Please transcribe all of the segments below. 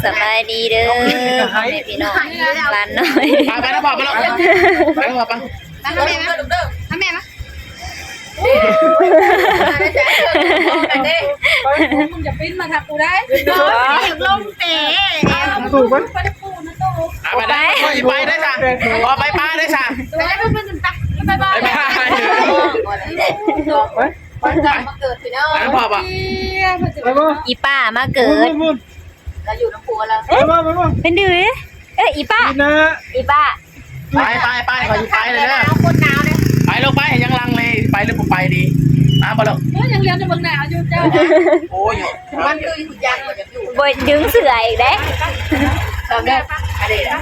ສະບາຍດີເດີພໍ່ແມ່ພີ່ນ້ອງຫຼານນ້ອຍ ໄປ ໄປນຳພໍ່ໄປລູກ ໄປນຳພໍ່ໄປ ມາຫາແມ່ມາ ຫາແມ່ມາ ມຶງຢ່າປິ່ນມາທາງກູໄດ້ ຢາກລົງເຕະ ຕູ້ໄປ ອ່ະ ໄປໄດ້ ໄປ ໄປໄດ້ຊະ ບໍ່ໄປປ້າໄດ້ຊະ ໄປໄດ້ ບາຍບາຍ ໄປ ໄປ ໄປນຳພໍ່ບໍ່ ອີປ້າມາເກີດ ລາວຢູ່ນຳຜົວລາວ ເອີ ມາ ມາ ມາ ເປັນດື ເອີ ອີປ້າ ອີນາ ອີປ້າ ໄປ ໄປ ໄປ ຂ້ອຍຊິໄປແລ້ວເດີ ເອົາຄົນໜາວເດີ ໄປລູກໄປ ຍັງລັງເລ ໄປຫຼືບໍ່ໄປດີ ມາບໍ່ລູກ ໂອ້ຍ ຍັງເຫຼືອແຕ່ເບິ່ງໜ້າຢູ່ເຈົ້າ ໂອ້ຍ ມັນຄືຢູ່ຈັງ ບໍ່ດຶງເສື້ອອີກເດ້ ເອົາເດີ ອັນນີ້ລະ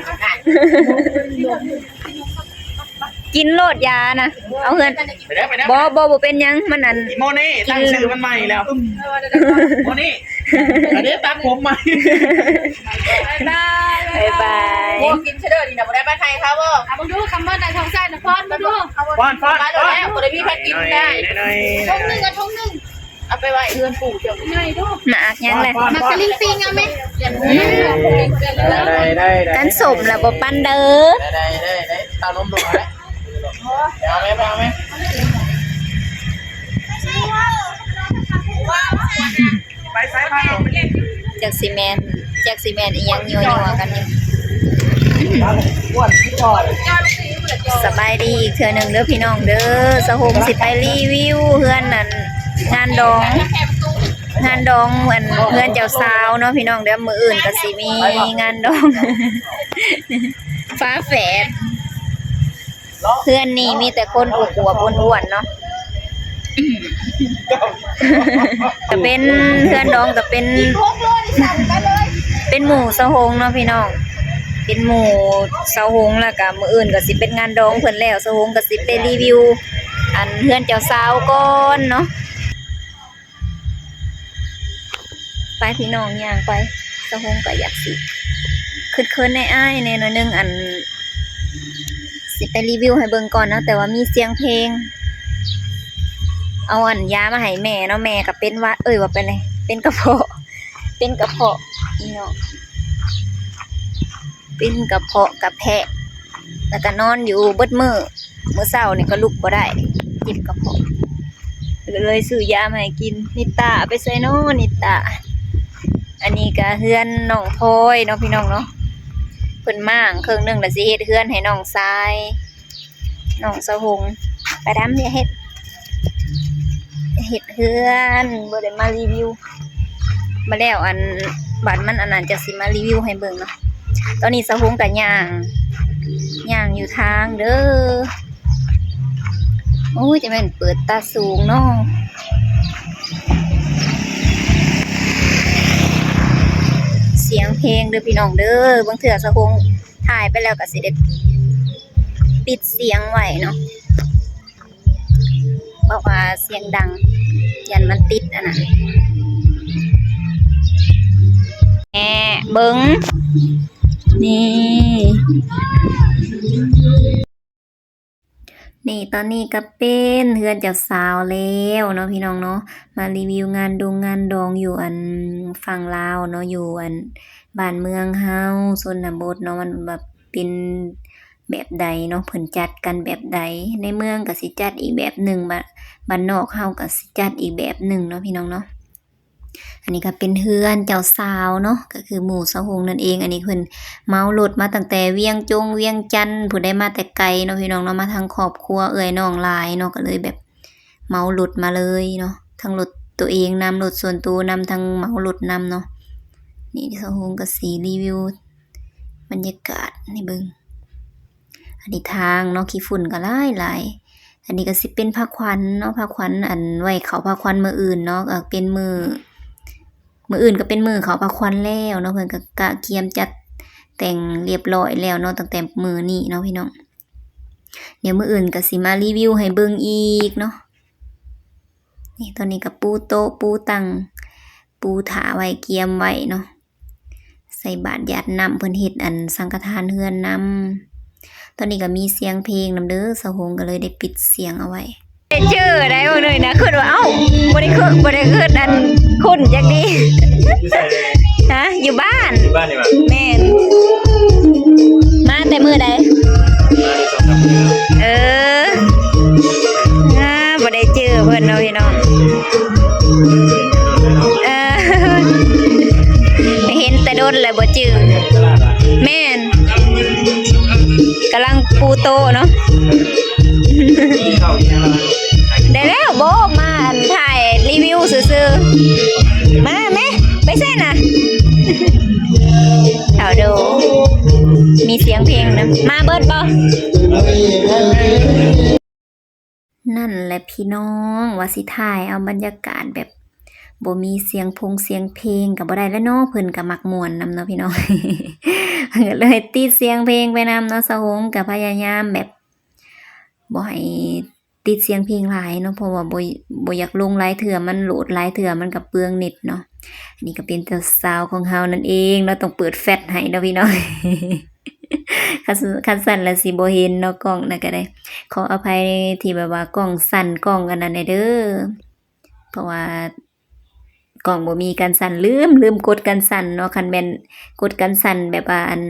ກິນໂລດຢານະ ເອົາເຮືອນ ໄປເດີ ໄປເດີ ບໍ່ ບໍ່ ບໍ່ເປັນຫຍັງ ມັນອັນ ໂມເນ່ ຕັ້ງຊື່ມັນໃໝ່ແລ້ວ ໂມເນ່ ອັນນີ້ຕັດຜົມໃໝ່ ບາຍບາຍ ບາຍບາຍ ໂອ້ ກິນຊະເດີນີ້ນະ ບໍ່ໄດ້ມາໄທເຂົາບໍ່ ເອົາເບິ່ງດູ ຄຳເມີນນະ ທ້ອງໃສ່ນະ ປ້ອນເບິ່ງດູ ປ້ອນ ປ້ອນ ປ້ອນ ບໍ່ໄດ້ມີໃຜກິນໄດ້ ຖົງໜຶ່ງ ເອົາຖົງໜຶ່ງ ເອົາໄປໄວ້ເຮືອນປູ່ເຈົ້າ ໜ້ອຍດູ ໝາກຫຍັງແຫຼະ ໝາກຕະລິງປິງເອົາແມ ໄດ້ ໄດ້ ໄດ້ ອັນສົ້ມລະບໍ່ປັນເດີ ໄດ້ ໄດ້ ໄດ້ ເຕົ້ານົມລູກເອົາແຫຼະ ໄປເອົາແມ ໄປເອົາແມ ໄປໃສ່ຜ້າ ຈັກຊິແມ່ນ ຈັກຊິແມ່ນອີ່ຫຍັງ ຍົວໆກັນຢູ່ ສະບາຍດີອີກເທື່ອໜຶ່ງເດີພີ່ນ້ອງເດີ ສາວຫົງຊິໄປຣີວິວເຮືອນນັ້ນ ງານດອງ ງານດອງອັນເຮືອນເຈົ້າສາວເນາະພີ່ນ້ອງເດີ ມື້ອື່ນກໍຊິມີງານດອງຝາແຝດ ເຮືອນນີ້ມີແຕ່ຄົນອວບໆ ອ້ວນໆ ເນາະ ກໍເປັນເຮືອນດອງ ກໍເປັນ ເປັນໝູ່ສາວຫົງເນາະພີ່ນ້ອງ ເປັນໝູ່ສາວຫົງ ແລ້ວກໍມື້ອື່ນກໍຊິເປັນງານດອງເພິ່ນແລ້ວ ສາວຫົງກໍຊິໄປຣີວິວອັນເຮືອນເຈົ້າສາວກ່ອນເນາະ ໄປພີ່ນ້ອງ ຍ່າງໄປ ສາວຫົງກໍຢາກຊິເຂີນໆ ອາຍໆ ແດ່ໜ້ອຍໜຶ່ງ ອັນ ຊິໄປຣີວິວໃຫ້ເບິ່ງກ່ອນເນາະ ແຕ່ວ່າມີສຽງເພງ ເອົາອັນຢາມາໃຫ້ແມ່ເນາະ ແມ່ກໍເປັນຫວັດ ເອີຍ ວ່າໄປເລີຍ ເປັນກະເພາະ ເປັນກະເພາະພີ່ນ້ອງ ເປັນກະເພາະກະແພະ ແລ້ວກໍນອນຢູ່ເບິດມື້ ມື້ເຊົ້ານີ້ກໍລຸກບໍ່ໄດ້ ເຈັບກະເພາະ ກໍເລີຍຊື້ຢາມາໃຫ້ກິນ. ນິຕາໄປໃສນໍ ນິຕາ? ອັນນີ້ກໍເຮືອນນ້ອງພອຍເນາະ ພີ່ນ້ອງເນາະ ເພິ່ນມ້າງເຄິ່ງໜຶ່ງ ແລ້ວຊິເຮັດເຮືອນໃຫ້ນ້ອງຊາຍ ນ້ອງສາວຫົງ. ປາດຳ ຢ່າເຮັດ ເຮັດເຮືອນ ບໍ່ໄດ້ມາຣີວິວ ມາແລ້ວ ອັນ ບາດມັນອັນນັ້ນ ຈະຊິມາຣີວິວໃຫ້ເບິ່ງເນາະ. ຕອນນີ້ສາວຫົງກໍຍ່າງ ຍ່າງຢູ່ທາງເດີ. ໂອ້ຍ ຈະແມ່ນເປີດຕາສູງເນາະ. ສຽງເພງເດີພີ່ນ້ອງເດີ. ບາງເທື່ອສາວຫົງຖ່າຍໄປແລ້ວກໍຊິໄດ້ປິດສຽງໄວ້ເນາະ. ເພາະວ່າສຽງດັງ ຢ້ານມັນຕິດອັນນັ້ນ. ແນ່ເບິ່ງ ນີ້ ນີ້ ຕອນນີ້ກໍເປັນເຮືອນເຈົ້າສາວແລ້ວເນາະ ພີ່ນ້ອງເນາະ. ມາຣີວິວງານດົງງານດອງຢູ່ອັນຝັ່ງລາວເນາະ ຢູ່ອັນບ້ານເມືອງເຮົາ ຊົນນະບົດເນາະ ມັນແບບເປັນ ແບບໃດເນາະ ເພິ່ນຈັດກັນແບບໃດ. ໃນເມືອງກໍຊິຈັດອີກແບບໜຶ່ງ ບ້ານ ບ້ານນອກເຮົາກໍຊິຈັດອີກແບບໜຶ່ງເນາະ ພີ່ນ້ອງເນາະ. ອັນນີ້ກໍເປັນເຮືອນເຈົ້າສາວເນາະ ກໍຄືໝູ່ສາວຫົງນັ້ນເອງ. ອັນນີ້ເພິ່ນເໝົາລົດມາຕັ້ງແຕ່ວຽງຈົງວຽງຈັນ ຜູ້ໃດມາແຕ່ໄກເນາະ ພີ່ນ້ອງເນາະ. ມາທັງຄອບຄົວເອື້ອຍນ້ອງຫຼາຍເນາະ ກໍເລີຍແບບເໝົາລົດມາເລີຍເນາະ ທັງລົດໂຕເອງນຳ ລົດສ່ວນໂຕນຳ ທັງເໝົາລົດນຳເນາະ. ນີ້ສາວຫົງກໍຊິຣີວິວ ບັນຍາກາດໃຫ້ເບິ່ງ. ອັນນີ້ທາງເນາະ ຂີ້ຝຸ່ນກໍຫຼາຍໆ. ອັນນີ້ກໍຊິເປັນພາຂວັນເນາະ ພາຂວັນ ອັນໄວ້ເຂົ້າພາຂວັນມື້ອື່ນເນາະ ກໍເປັນມື້ ມື້ອື່ນກໍເປັນມື້ເຂົ້າພາຂວັນແລ້ວເນາະ. ເພິ່ນກໍກະກຽມຈັດແຕ່ງລຽບລ້ອຍແລ້ວເນາະ ຕັ້ງແຕ່ມື້ນີ້ເນາະ ພີ່ນ້ອງ. ດຽວມື້ອື່ນກໍຊິມາຣີວິວໃຫ້ເບິ່ງອີກເນາະ. ນີ້ ຕອນນີ້ກໍປູໂຕະ ປູຕັ່ງ ປູຖ້າໄວ້ ກຽມໄວ້ເນາະ. ໃສ່ບາດຢາດນ້ຳ ເພິ່ນເຮັດອັນສັງກະທານເຮືອນນຳ. ຕອນນີ້ກໍມີສຽງເພງນຳເດີ ສາວຫົງກໍເລີຍໄດ້ປິດສຽງເອົາໄວ້. ໄດ້ຈື່ໄດ້ເບິ່ງເລີຍນະ ຄິດວ່າ ເອົ້າ ບໍ່ໄດ້ຄິດ ບໍ່ໄດ້ຄິດອັນຄຸ້ນຈັກດີ. ຮະ ຢູ່ບ້ານ ຢູ່ບ້ານນີ້ຫວາ? ແມ່ນ. ມາແຕ່ມື້ໃດ? ມາໄດ້ສອງສາມມື້ແລ້ວ. ເອີ ອ່າ ບໍ່ໄດ້ເຈີເພິ່ນເນາະພີ່ນ້ອງ. ເອີ ເຫັນແຕ່ດົນແລ້ວບໍ່ຈື່. ແມ່ນ. ກຳລັງປູໂຕະເນາະ. ໄດ້ແລ້ວ ບໍ່ ມາອັນ ຖ່າຍຣີວິວຊື່ໆ. ມາແມ ໄປໃສນະ? ເອົາໂດ ມີສຽງເພງນຳ. ມາເບິດບໍ່? ນັ້ນແຫຼະພີ່ນ້ອງ ວ່າຊິຖ່າຍເອົາບັນຍາກາດແບບບໍ່ມີສຽງພົງສຽງເພງກໍບໍ່ໄດ້ແລ້ວເນາະ. ເພິ່ນກໍມັກມ່ວນນຳເນາະພີ່ນ້ອງ ກໍເລີຍຕິດສຽງເພງໄປນຳເນາະ. ສາວຫົງກໍພະຍາຍາມແບບບໍ່ໃຫ້ຕິດສຽງເພງຫຼາຍເນາະ ເພາະວ່າບໍ່ ບໍ່ຢາກລົງຫຼາຍເທື່ອ ມັນໂຫຼດຫຼາຍເທື່ອມັນກໍເປືອງເນັດເນາະ. ອັນນີ້ກໍເປັນເຈົ້າສາວຂອງເຮົານັ້ນເອງເນາະ ຕ້ອງເປີດແຟລດໃຫ້ເນາະພີ່ນ້ອງ. ຄັນ ຄັນຊັ້ນລະຊິບໍ່ເຫັນເນາະ ກ້ອງນະກໍໄດ້ ຂໍອະໄພທີ່ແບບວ່າກ້ອງສັ່ນກ້ອງອັນນັ້ນແດ່ເດີ ເພາະວ່າກ້ອງບໍ່ມີກັນສັ່ນ ລືມ ລືມກົດກັນສັ່ນເນາະ. ຄັນແມ່ນກົດກັນສັ່ນແບບວ່າອັນ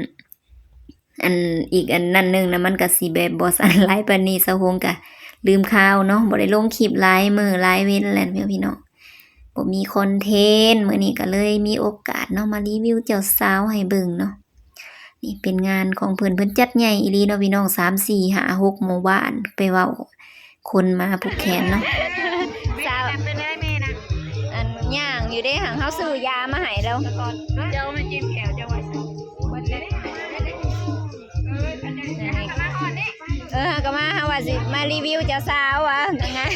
ອັນອີກອັນນັ້ນໜຶ່ງນະ ມັນກໍຊິແບບບໍ່ສັ່ນຫຼາຍປານນີ້. ສາວຫົງກໍລືມຂ່າວເນາະ ບໍ່ໄດ້ລົງຄລິບຫຼາຍມື້ຫຼາຍເວັນແລ້ວພີ່ນ້ອງ ບໍ່ມີຄອນເທັນ. ມື້ນີ້ກໍເລີຍມີໂອກາດເນາະ ມາຣີວິວເຈົ້າສາວໃຫ້ເບິ່ງເນາະ. ນີ້ເປັນງານຂອງເພິ່ນ ເພິ່ນຈັດໃຫຍ່ອີ່ຫຼີເນາະພີ່ນ້ອງ ສາມ ສີ່ ຫ້າ ຫົກ ໝູ່ບ້ານ ໄປເວົ້າຄົນມາຜູກແຂນເນາະ. ສາວ ອັນ ຍ່າງຢູ່ເດ້ ຫາງເຮົາຊື້ຢາມາໃຫ້ແລ້ວ. ເຈົ້າມາຈິ້ມແຂວເຈົ້າວ່າ ເອີ ເຮົາກໍມາ ເຮົາວ່າຊິມາຣີວິວເຈົ້າສາວວ່າ ນາງງາມ.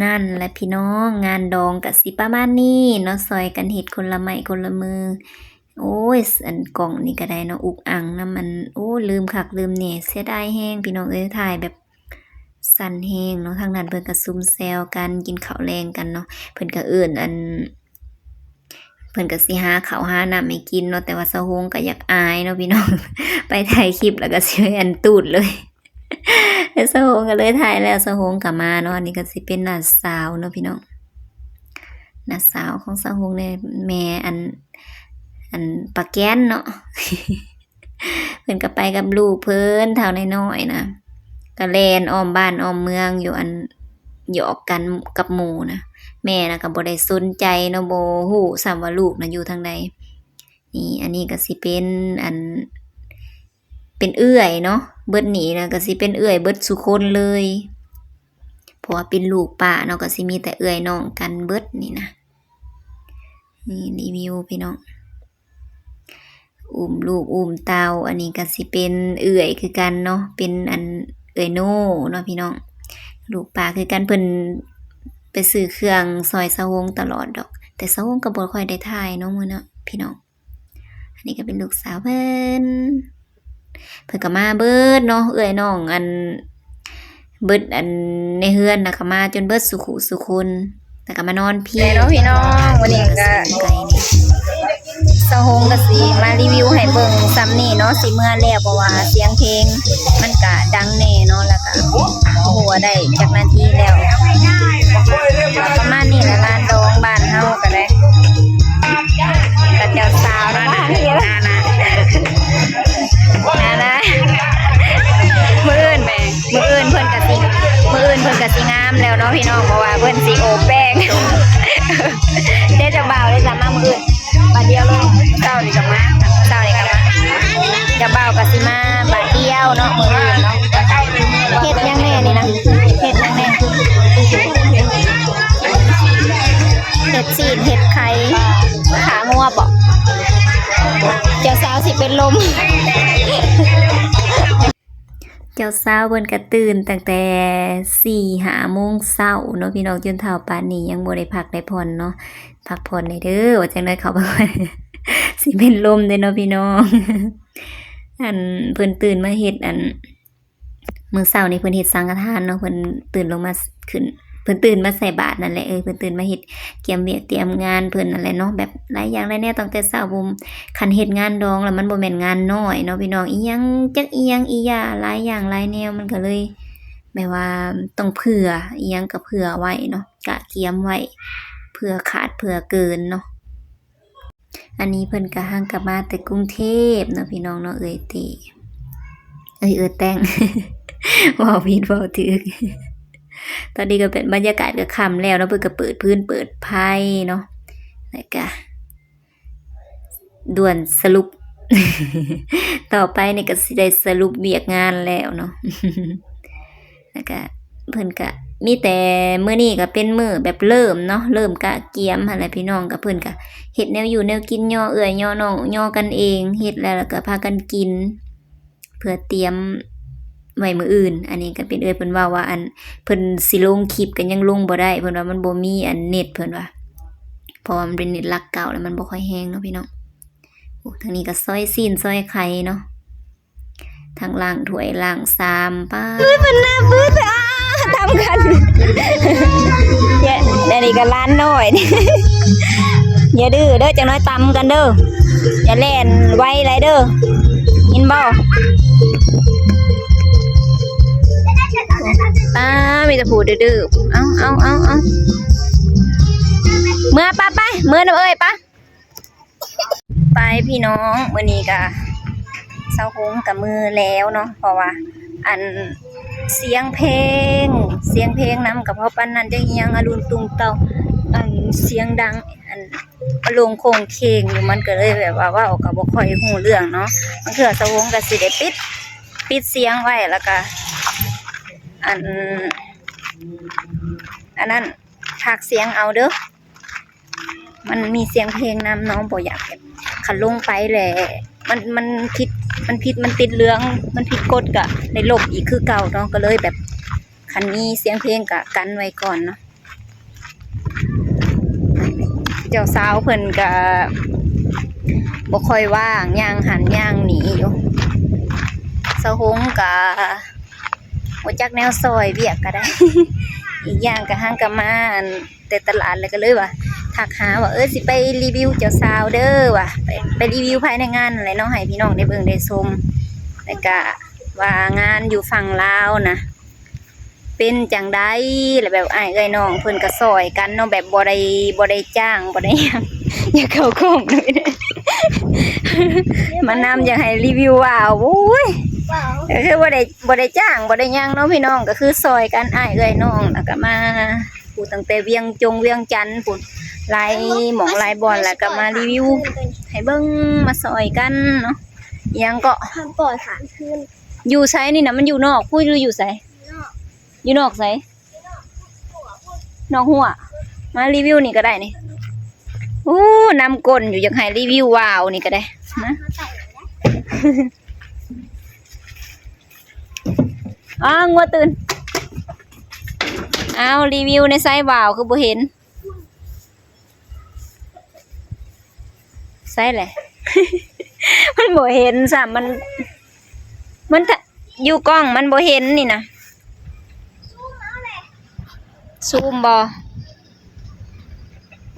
ນັ້ນແຫຼະພີ່ນ້ອງ ງານດອງກະຊິປະມານນີ້ເນາະ ຊ່ອຍກັນເຮັດຄົນລະໄມ້ຄົນລະມື. ໂອ້ຍ ອັນກ້ອງນີ້ກະໄດ້ເນາະ ອຸກອັ່ງນຳ ອັນ ໂອ້ ລືມຄັກລືມແນ່ ເສຍດາຍແຮງພີ່ນ້ອງເອີຍ ຖ່າຍແບບສັ່ນແຮງເນາະ. ທາງນັ້ນເພິ່ນກະຊຸມແຊວກັນ ກິນເຂົ້າແລງກັນເນາະ ເພິ່ນກະເອີ້ນ ອັນ ເພິ່ນກະຊິຫາເຂົ້າຫານ້ຳໃຫ້ກິນເນາະ ແຕ່ວ່າສາວຫົງກະຢາກອາຍເນາະພີ່ນ້ອງ ໄປຖ່າຍຄລິບແລ້ວກະຊິໄປອັນຕູດເລີຍ. ແລ້ວສາວຫົງກໍເລີຍຖ່າຍແລ້ວ ສາວຫົງກໍມາເນາະ. ອັນນີ້ກໍຊິເປັນນ້າສາວເນາະພີ່ນ້ອງ ນ້າສາວຂອງສາວຫົງນີ້ ແມ່ອັນ ອັນປາແກນເນາະ. ເພິ່ນກໍໄປກັບລູກເພິ່ນ ທ້າວນ້ອຍໆນະ ກໍແລ່ນອ້ອມບ້ານອ້ອມເມືອງຢູ່ ອັນ ຫຍອກກັນກັບໝູ່ນະ. ແມ່ນະກໍບໍ່ໄດ້ສົນໃຈເນາະ ບໍ່ຮູ້ຊ້ຳວ່າລູກນະຢູ່ທາງໃດ. ນີ້ ອັນນີ້ກໍຊິເປັນ ອັນ ເປັນເອື້ອຍເນາະ ເບິດນີ້ນະກໍຊິເປັນເອື້ອຍເບິດສູ່ຄົນເລີຍ ເພາະວ່າເປັນລູກປ້າເນາະ ກໍຊິມີແຕ່ເອື້ອຍນ້ອງກັນເບິດນີ້ນະ. ນີ້ຣີວິວພີ່ນ້ອງ ອຸ້ມລູກອຸ້ມເຕົ້າ. ອັນນີ້ກໍຊິເປັນເອື້ອຍຄືກັນເນາະ ເປັນອັນເອື້ອຍໂນເນາະພີ່ນ້ອງ ລູກປ້າຄືກັນ. ເພິ່ນໄປຊື້ເຄື່ອງຊ່ອຍສາວຫົງຕະຫຼອດດອກ ແຕ່ສາວຫົງກໍບໍ່ຄ່ອຍໄດ້ຖ່າຍເນາະມື້ເນາະພີ່ນ້ອງ. ອັນນີ້ກໍເປັນລູກສາວເພິ່ນ ເພິ່ນກໍມາເບິດເນາະ ເອື້ອຍນ້ອງ ອັນ ເບິດ ອັນ ໃນເຮືອນນະ ກໍມາຈົນເບິດສູ່ຄູ່ສູ່ຄົນ ແລ້ວກໍມານອນພີ້ເນາະພີ່ນ້ອງ. ມື້ນີ້ກໍ ສາວຫົງກໍຊິມາຣີວິວໃຫ້ເບິ່ງສ່ຳນີ້ເນາະ ຊິເມືອແລ້ວ ເພາະວ່າສຽງເພງມັນກະດັງແດ່ເນາະ ແລ້ວກະບໍ່ຮູ້ວ່າໄດ້ຈັກນາທີແລ້ວ. ປະມານນີ້ແຫຼະ ງານດອງບ້ານເຮົາກໍໄດ້ ກັບເຈົ້າສາວນະ ນານາ ມື້ອື່ນ ມື້ອື່ນເພິ່ນກະຊິ ມື້ອື່ນເພິ່ນກະຊິງາມແລ້ວເນາະພີ່ນ້ອງ ເພາະວ່າເພິ່ນຊິໂອແປ້ງ. ເດ້ ເຈົ້າບ່າວເດ້ ຈະມາມື້ອື່ນ ບາດດຽວເລີຍ ເຊົ້ານີ້ກໍມາ ເຊົ້ານີ້ກໍມາ ເຈົ້າບ່າວກໍຊິມາບາດດຽວເນາະ ມື້ອື່ນເນາະ. ເຮັດຫຍັງແດ່ນີ້ນະ ເຮັດຫຍັງແດ່? ເຮັດຊີ້ນ ເຮັດໄຂ່ ຂາງົວບໍ? ເຈົ້າສາວຊິເປັນລົມ. ເຈົ້າສາວເພິ່ນກະຕື່ນຕັ້ງແຕ່ສີ່ຫ້າໂມງເຊົ້າເນາະພີ່ນ້ອງ ຈົນເຖົ້າປານນີ້ຍັງບໍ່ໄດ້ພັກໄດ້ຜ່ອນເນາະ. ພັກຜ່ອນແດ່ເດີ ວ່າຈັ່ງໃດເຂົາ ຊິເປັນລົມເດ້ເນາະພີ່ນ້ອງ. ອັນ ເພິ່ນຕື່ນມາເຮັດ ອັນ ມື້ເຊົ້ານີ້ເພິ່ນເຮັດສັງກະທານເນາະ ເພິ່ນຕື່ນລົງມາ ຂຶ້ນ ເພິ່ນຕື່ນມາໃສ່ບາດນັ້ນແຫຼະ ເອີ ເພິ່ນຕື່ນມາເຮັດ ກຽມວຽກກຽມງານເພິ່ນນັ້ນແຫຼະເນາະ ແບບຫຼາຍຢ່າງຫຼາຍແນວ ຕັ້ງແຕ່ເຊົ້າ ບໍ່ ຄັນເຮັດງານດອງແລ້ວມັນບໍ່ແມ່ນງານນ້ອຍເນາະພີ່ນ້ອງ ອີ່ຫຍັງຈັກອີ່ຫຍັງອີ່ຢ່າ ຫຼາຍຢ່າງຫຼາຍແນວ ມັນກໍເລີຍແບບວ່າຕ້ອງເຜື່ອ ອີ່ຫຍັງກໍເຜື່ອໄວ້ເນາະ ກະກຽມໄວ້ ເຜື່ອຂາດເຜື່ອເກີນເນາະ. ອັນນີ້ເພິ່ນກະຮັ່ງກັບມາແຕ່ກຸງເທບເນາະ ພີ່ນ້ອງເນາະ ເອື້ອຍເຕ້ ເອີຍ ເອື້ອຍແຕ້ງ ເວົ້າຜິດເວົ້າຖືກ. ຕອນນີ້ກໍເປັນບັນຍາກາດກໍຄ່ຳແລ້ວເນາະ ເພິ່ນກໍເປີດຟືນເປີດໄຟເນາະ ແລ້ວກະ ດ່ວນສະຫຼຸບ ຕໍ່ໄປນີ້ກໍຊິໄດ້ສະຫຼຸບວຽກງານແລ້ວເນາະ ແລ້ວກະເພິ່ນກະມີແຕ່ມື້ນີ້ກໍເປັນມື້ແບບເລີ່ມເນາະ ເລີ່ມກະກຽມຫັ້ນແຫຼະ ພີ່ນ້ອງ ກະເພິ່ນກະເຮັດແນວຢູ່ແນວກິນ ຍໍເອື້ອຍຍໍນ້ອງ ຍໍກັນເອງ ເຮັດແລ້ວ ແລ້ວກະພາກັນກິນ ເພື່ອຕຽມໄວ້ມື້ອື່ນ. ອັນນີ້ກໍເປັນເອື້ອຍເພິ່ນເວົ້າວ່າ ອັນ ເພິ່ນຊິລົງຄລິບກໍຍັງລົງບໍ່ໄດ້ ເພິ່ນວ່າມັນບໍ່ມີອັນເນັດ ເພິ່ນວ່າ ເພາະວ່າມັນເປັນເນັດຫຼັກເກົ່າ ແລ້ວມັນບໍ່ຄ່ອຍແຮງເນາະ ພີ່ນ້ອງ. ໂອ້ ທາງນີ້ກໍຊອຍຊີ້ນຊອຍໄຂ່ເນາະ ທັງລ້າງຖ້ວຍລ້າງຊາມ ປ້າ ເພິ່ນໜ້າບຶດ ຕຳກັນ ແລະ ອັນນີ້ກໍຫຼານນ້ອຍ ຢ່າດື້ເດີ ຈັກໜ້ອຍຕຳກັນເດີ ຢ່າແລ່ນໄວຫຼາຍເດີ ຍິນບໍ່? ປ້າ ມີແຕ່ຜູ້ດື້ໆ ເອົາ ເອົາ ເອົາ ເອົາ ເມືອ ໄປ ໄປ ເມືອນຳເອື້ອຍ ໄປ. ໄປພີ່ນ້ອງ ມື້ນີ້ກະເຊົາໂຮງກະມື້ແລ້ວເນາະ ເພາະວ່າ ອັນ ສຽງເພງ ສຽງເພງນຳກະເພາະປານນັ້ນ ຈັກອີ່ຫຍັງອະລຸນຕຸງເຕົາ ອັນ ສຽງດັງ ອັນ ອະໂລງໂຄງເຄງຢູ່ ມັນກະເລີຍແບບວ່າເວົ້າກະບໍ່ຄ່ອຍຮູ້ເລື່ອງເນາະ. ບາງເທື່ອເຊົາໂຮງກະຊິໄດ້ປິດ ປິດສຽງໄວ້ ແລ້ວກະ ອັນ ອັນນັ້ນ ພາກສຽງເອົາເດີ. ມັນມີສຽງເພງນຳເນາະ ບໍ່ຢາກ ຄັນລົງໄປແຫຼະ ມັນ ມັນຜິດ ມັນຜິດ ມັນຕິດເລື່ອງ ມັນຜິດກົດກະໄດ້ລົບອີກຄືເກົ່າເນາະ ກໍເລີຍແບບ ຄັນມີສຽງເພງກະກັນໄວ້ກ່ອນເນາະ. ເຈົ້າສາວເພິ່ນກະບໍ່ຄ່ອຍວ່າງ ຍ່າງຫັ້ນຍ່າງນີ້ຢູ່ ເຊົາໂຮງກະບໍ່ຈັກແນວຊ່ອຍວຽກກະໄດ້ ອີກຢ່າງກະຮັ່ງກັບມາ ອັນ ແຕ່ຕະຫຼາດ ແລ້ວກໍເລີຍວ່າ ທັກຫາວ່າ ເອີ ຊິໄປຣີວິວເຈົ້າສາວເດີວ່າ ໄປ ໄປຣີວິວພາຍໃນງານຫັ້ນແຫຼະເນາະ ໃຫ້ພີ່ນ້ອງໄດ້ເບິ່ງໄດ້ຊົມ ແລ້ວກະວ່າງານຢູ່ຝັ່ງລາວນະເປັນຈັ່ງໃດ ແລ້ວແບບອ້າຍເອື້ອຍນ້ອງເພິ່ນກໍຊ່ອຍກັນເນາະ ແບບບໍ່ໄດ້ ບໍ່ໄດ້ຈ້າງ ບໍ່ໄດ້ຫຍັງ ຢ່າເຂົ້າກ້ອງ ມານຳ ຢາກໃຫ້ຣີວິວວ່າ ໂອ້ຍ ກໍຄືບໍ່ໄດ້ ບໍ່ໄດ້ຈ້າງ ບໍ່ໄດ້ຫຍັງເນາະ ພີ່ນ້ອງ ກໍຄືຊ່ອຍກັນ ອ້າຍເອື້ອຍນ້ອງ ແລ້ວກໍມາ ຜູ້ຕັ້ງແຕ່ວຽງຈົງວຽງຈັນພຸ້ນ ຫຼາຍໝ່ອງຫຼາຍບ່ອນ ແລ້ວກໍມາຣີວິວໃຫ້ເບິ່ງ ມາຊ່ອຍກັນເນາະ. ອີຫຍັງເກາະ? ຢູ່ໃສນີ້ນະ? ມັນຢູ່ນອກພຸ້ນ ຫຼືຢູ່ໃສ? ຢູ່ນອກໃສ? ນອກຮົ້ວ. ມາຣີວິວນີ້ກໍໄດ້ນີ້. ໂອ້ ນ້ຳກົ້ນຢູ່ ຢາກໃຫ້ຣີວິວວາວນີ້ກໍໄດ້. ມາ. ອ້າວ ງົວຕື່ນ. ອ້າວ ຣີວິວໃນໃສວາວ ຄືບໍ່ເຫັນ? ໃສແຫຼະ? ມັນບໍ່ເຫັນຊ້ຳ ມັນ ມັນທະ ຢູ່ກ້ອງມັນບໍ່ເຫັນນີ້ນະ. ຊູມເອົາແຫຼະ. ຊູມບໍ່?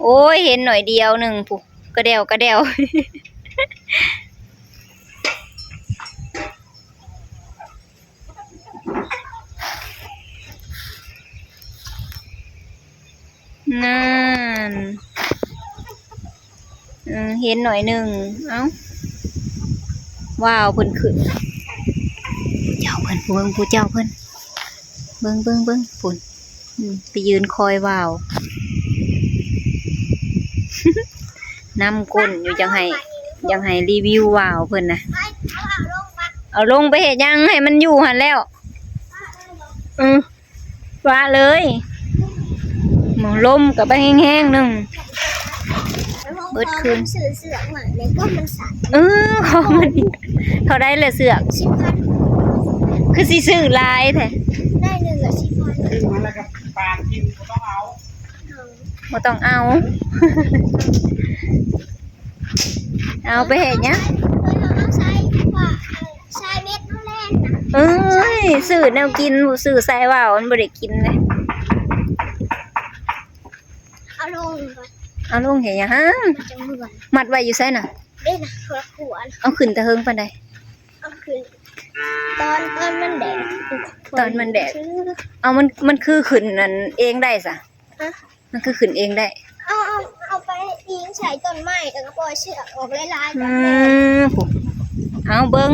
ໂອ້ຍ ເຫັນໜ້ອຍດຽວໜຶ່ງພຸ້ນ ກະແດວ ກະແດວ. ນັ້ນ ເອີ ເຫັນໜ້ອຍໜຶ່ງ. ເອົ້າ ວ້າວ ເພິ່ນຂຶ້ນ ເຈົ້າເພິ່ນ ເບິ່ງຜູ້ເຈົ້າເພິ່ນ ເບິ່ງ ເບິ່ງ ເບິ່ງ ພຸ້ນ. ອືມ ໄປຢືນຄອຍວາວ ນ້ຳກົ້ນຢູ່ ຢາກໃຫ້ ຢາກໃຫ້ຣີວິວວາວເພິ່ນນະ. ເອົາລົງໄປເຮັດຫຍັງ? ໃຫ້ມັນຢູ່ຫັ້ນແລ້ວ. ອືມ ປະເລີຍ ໝໍລົມກໍໄປແຮງໆໜຶ່ງ ເບິດຄືນ. ຊື້ເຊືອກມາແລ້ວກໍມັນສັ່ນ. ເອີ ຂອງມັນ ເທົ່າໃດລະເຊືອກ? ສິບພັນ. ຄືຊິຊື້ຫຼາຍແທ້? ໄດ້ໜຶ່ງລະສິບພັນ. ຊື້ມາແລ້ວກໍປານກິນ ບໍ່ຕ້ອງເອົາ ບໍ່ຕ້ອງເອົາ. ເອົາໄປເຮັດຫຍັງ? ເອົາໃສ່ວ່າ ໃສ່ເບັດມາແລ່ນນະ. ເອີຍ ຊື້ແນວກິນ ບໍ່ຊື້ໃສ່ວ່າວ ມັນບໍ່ໄດ້ກິນເດ້. ເອົາລົງກ່ອນ. ເອົາລົງເຮັດຫຍັງ? ມັນຈະເມື່ອຍ. ມັດໄວ້ຢູ່ໃສນະ? ເດ້ນະ ຄົນລະຂົວນະ. ເອົາຂຶ້ນແຕ່ເທິງປານໃດ? ເອົາຂຶ້ນ ຕອນ ຕອນມັນແດດ ຕອນມັນແດດ. ເອົາ ມັນ ມັນຄືຂຶ້ນອັນເອງໄດ້ສະ? ຮະ? ມັນຄືຂຶ້ນເອງໄດ້. ເອົາ ເອົາ ເອົາໄປອີງໃສ່ ຕົ້ນໄມ້ ແລ້ວກໍປ່ອຍເຊືອກອອກຫຼາຍໆ ອືມ ເອົາເບິ່ງ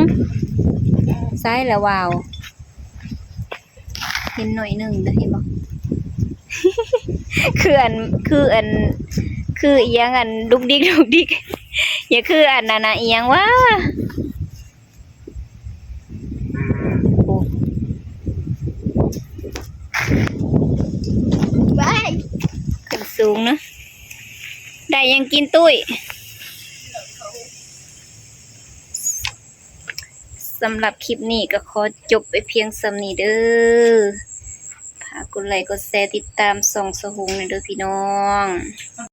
ໃສ່ລະວາວ ເຫັນໜ້ອຍໜຶ່ງເດ້ ເຫັນບໍ່? ຄືອັນ ຄືອັນ ຄືອີ່ຫຍັງ ອັນດຸກດິກ ດຸກດິກ ຢ່າຄືອັນນັ້ນນະ ອີ່ຫຍັງຫວາ? ໂອ້ ວ້າຍ ຂຶ້ນສູງເນາະ. ໄດ້ຫຍັງກິນຕຸ້ຍ? ສຳລັບຄລິບນີ້ກໍຂໍຈົບໄປພຽງສ່ຳນີ້ເດີ້. ຝາກກົດໄລກ໌ ກົດແຊ ຕິດຕາມຊ່ອງສະຫຸງແດ່ເດີ້ພີ່ນ້ອງ.